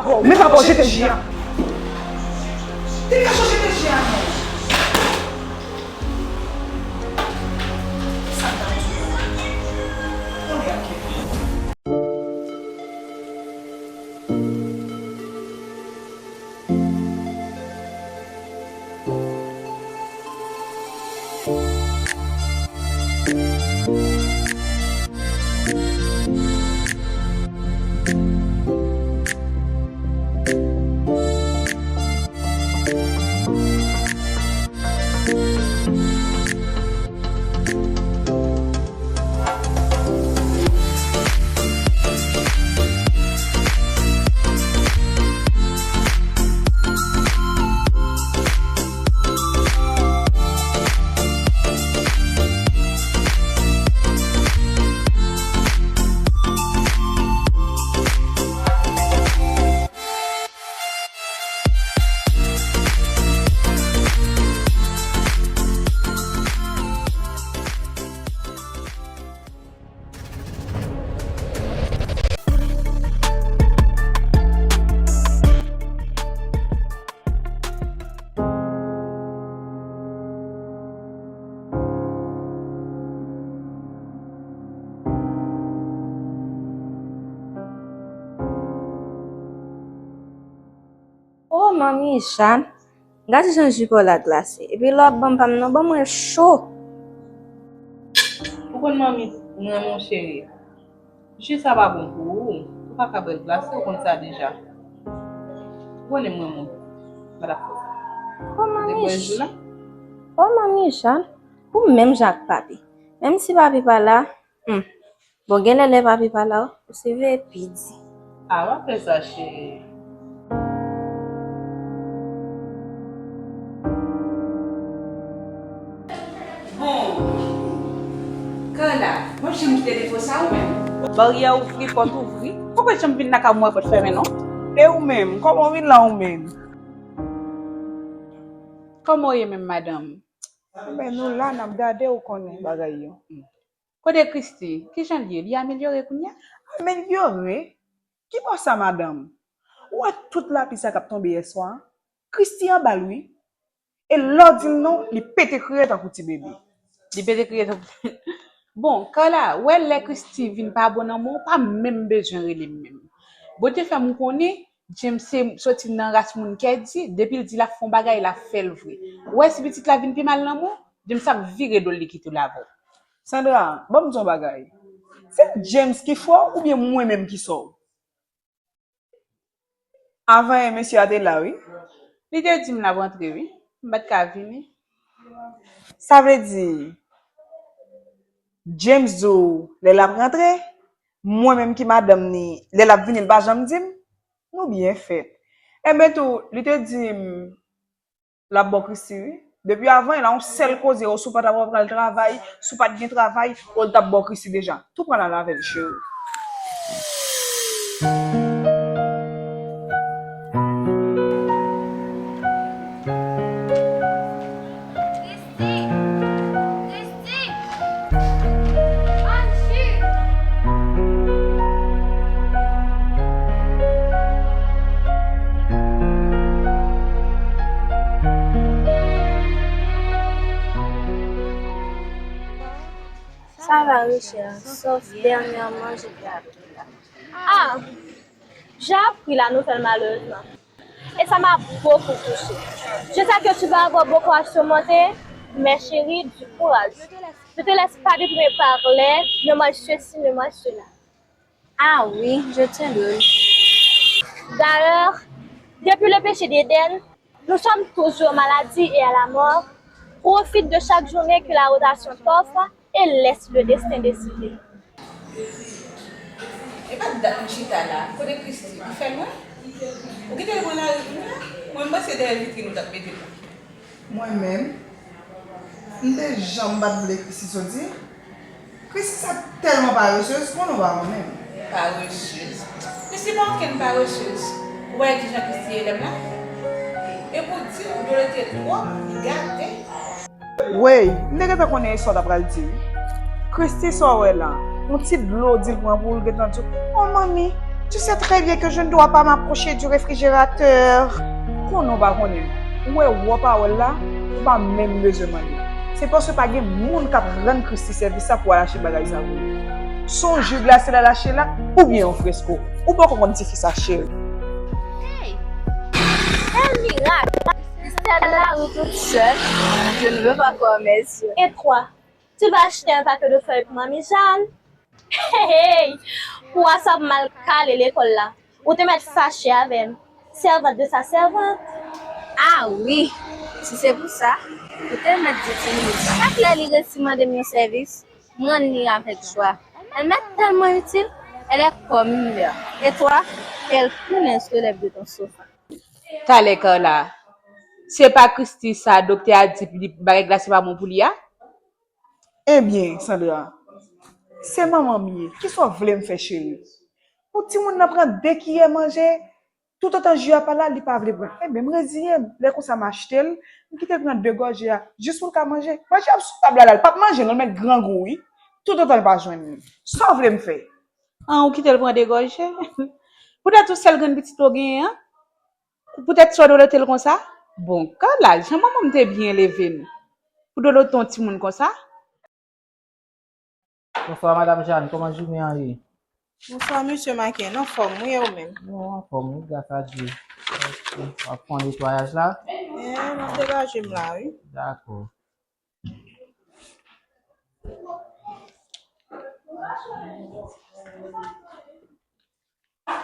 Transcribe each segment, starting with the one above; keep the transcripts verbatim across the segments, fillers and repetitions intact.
Men papa w jete ji a. Degaje w, jete ji a non. Sa m t ap di w la. Kounye a kenbe. O manmi Jàn, gade jan jipon la glase. Epi lè w ap ban m pa m nan, ban mwen cho. Ou konn manmi m renmen w cheri. Ji sa pa bon pou ou. Ou pa ka bwè l glase, ou konn sa deja. Ou konnen m renmen w. Pa t ap fè sa. O manmi Jàn. O manmi Jàn, ou menm jan ak papi. Menm si papi pa la, hmm. Bon, genlè lè papi pa la, ou se veye pi di. A, w ap fè sa, cheri. Bon, Carla, mwen janm kite defo sa ou menm. Baryè ouvri, pòt ouvri. Ou pa janm vin lakay mwen, pòt fèmen non. E ou menm, kòman w vin la ou menm? Kòman w ye menm, madanm? Enben, nou la, n ap gade, ou konnen bagay yo. Kote Christy? Kijan l ye? Li amelyore kounye a? Amelyore? Ki bò sa, madanm? Ou wè tout lapli sa k ap tonbe yèswa a? Christy anba l, wi. E lè w di l non, li pete kriye tankou ti bebe. Li pete kriye tankou... Bon, Carla, wè lè Christy vin pa bon nan men w, ou pa menm bezwen rele m menm. Bondye fè m konnen, James se soti nan ras moun kè di, depi l di l ap fè yon bagay, l ap fè l vre. Ou wè si pitit la vin pi mal nan men w, James ap vire do l, li kite l avè w. Sandra, ban m di w yon bagay. Se James ki fè w oubyen mwen menm ki sò w? Avan yè mesye a te la, wi. Li te di m l ap rantre, wi. M pa t ka vini. Sa vle di, James di w lè l ap rantre, mwen menm ki madanm ni, lè l ap vini, l pa janm di m? Nou byen fèt. Enben tou, li te di m, l ap ba w Christy, wi. Depi avan, la yon sèl koze, o, si w pa t ap pral travay, si w pa t gen travay, o, l t ap ba w Christy deja. Tou pran l al avè l, cheri. Christy! Christy! Anji! Ça va, Richard, sauf dernièrement, j'ai perdu la. Ah, j'ai appris la nouvelle malheureusement. Et ça m'a beaucoup touchée. Je sais que tu vas avoir beaucoup à surmonter, mais chérie, du courage. Ne te laisse pas déprimer par les ne mange ceci, ne mange cela. Ah oui, je tiendrai. D'ailleurs, depuis le péché d'Éden, nous sommes tous aux maladies et à la mort. Profite de chaque journée que la rotation t'offre et laisse le destin décider. E pa dat nou chita la. Kote Christy? Li fè lwen? Ou kite l pran lari kounye a? Mwen, m panse dèyè vitrin ou t ap mete l la. Mwen menm, m te janm pa t vle Christy soti. Christy sa tèlman paresez, konnen w pa renmen m. Paresez? Christy pa okenn paresez. Ou pa wè kijan Christy ye lè m la? E pou di w, dlo te twòp, li gate. Wey, m te gentan konnen e sa w ta pral di wi. Christy sa w wè la, yon ti dlo di l pran pou l gentan di w, o manmi, Tu sais très bien que je ne dois pas m'approcher du réfrigérateur. Konnen w pa konnen m. Ou wè wòp a wòl la, ou pa menm bezwen mande. Se paske pa gen moun k ap rann Christie sèvis la pou al achte bagay sa pou li. Se yon ji glase l al achte la, oubyen yon fresko. Ou poko konn tifi sa, cheri. Hey! Quel miracle! Christie dans la rue toute seule, je ne veux pas croire mes yeux. Et toi, tu vas acheter un paquet de feuilles pour Mamie Jeanne? Hey, hey! Pou sa ap mal kale lekòl la. Ou te mèt fache avè m. Servante de sa servante. Ah wi, si se pou sa, ou te mèt di timoun sa. Chak lè li resi mande m yon sèvis, m rann li avèk jwa. Elle m'est tellement utile, elle est comme une mère. Et toi, quelle punaise te lève de ton sofa? Talè Carla, se pa Christie sa doktè a di li bagay glase pa bon pou li a? Ebyen, Sandra, se manman m ye. Kisa w vle m fè, cheri? Pou timoun nan pran de kiyè manje, toutotan ji a pa la, li pa vle pran. Ebyen, m reziye m. Lè konsa, m achte l, m kite l pran de gòje a, jis pou l ka manje. Manje ap sou tab la, la, l p ap manje, non, l mèt grangou, wi. Toutotan l pa jwenn li. Sa w vle m fè? An, ou kite l pran de gòje? Poutèt ou sèl grenn pitit ou genyen an? Poutèt sa w dolote l konsa? Bon, Carla, jan manman m te byen leve m pou dolote yon timoun konsa? Bonswa, Madam Jeanne, kòman jounen an ye? Bonswa, Mesye Maken, anfòm, wi, e ou menm? Nou anfòm, wi, gras a Dye. W ap fè yon netwayaj la? Eh, m ap degaje m la, wi. Dakò.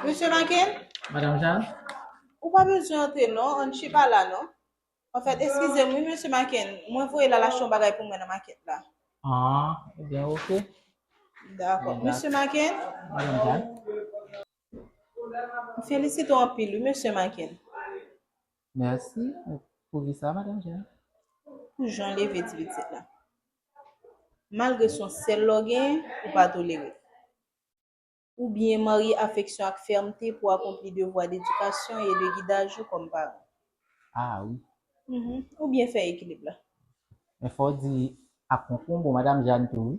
Mesye Maken? Madam Jeanne? Ou pa bezwen antre non, ann chita la non. Anfèt, eskize m wi, Mesye Maken, mwen voye l al achte yon bagay pou mwen nan makèt la. Ah, ebyen, oke. Dakò. Mesye Maken? Madam Jeanne? M felisite w anpil wi, Mesye Maken. Mèsi. Poukisa, Madam Jeanne? Pou jan w leve ti pitit la. Malgre se yon sèl lè w genyen, ou pa tolere l. Oubyen marye afeksyon ak fèmte pou akonpli devwa dedikasyon e de gidaj ou kòm paran. Ah wi. Mhm. Oubyen fè ekilib la. Men fò w di ak konkonbo, Madam Jeanne tou, wi.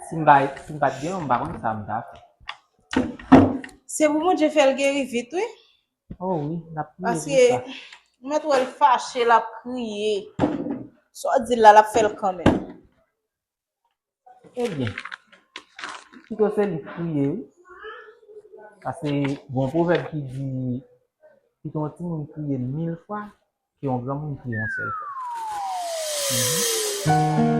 Si m pa, si m pa t gen yon, m pa konn sa m ta fè. Se pou Bondye fè l geri vit, wi. Oh wi, n ap priye pou sa. Paske m mèt wè l fache, l ap kriye. Sa w di l la, l ap fè l kanmenm. Ebyen, pito se li k kriye, wi. Paske gen yon pwovèb ki di, pito yon timoun kriye mil fwa ke yon granmoun kriye yon sèl fwa. Mhm.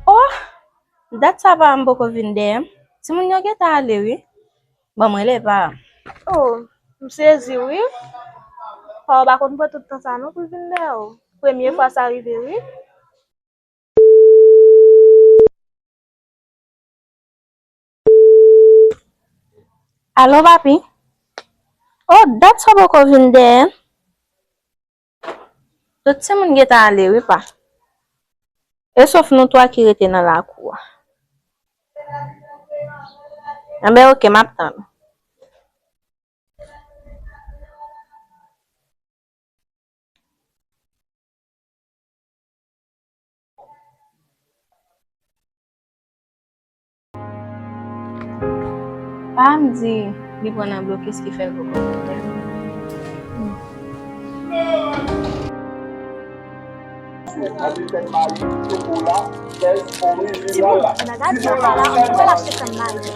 Oh! Dat sa pa m poko vin dèyè m. Timoun yo gentan ale wi. Ban m rele pa m. Oh, m sezi wi. Pa w pa konn pran tout tan sa non pou l vin dèyè w. Premye fwa sa rive wi. Alo, papi? Oh, dat sa poko vin dèyè m. Tout timoun gentan ale wi, pa. E sof nou twa ki rete nan lakou a. Enben, oke, m ap tann ou. Pa m di li pran nan blokis ki fè l poko vin dèyè m. Ti bon, nan gad sa pa la, ann pral achte krèm mayi.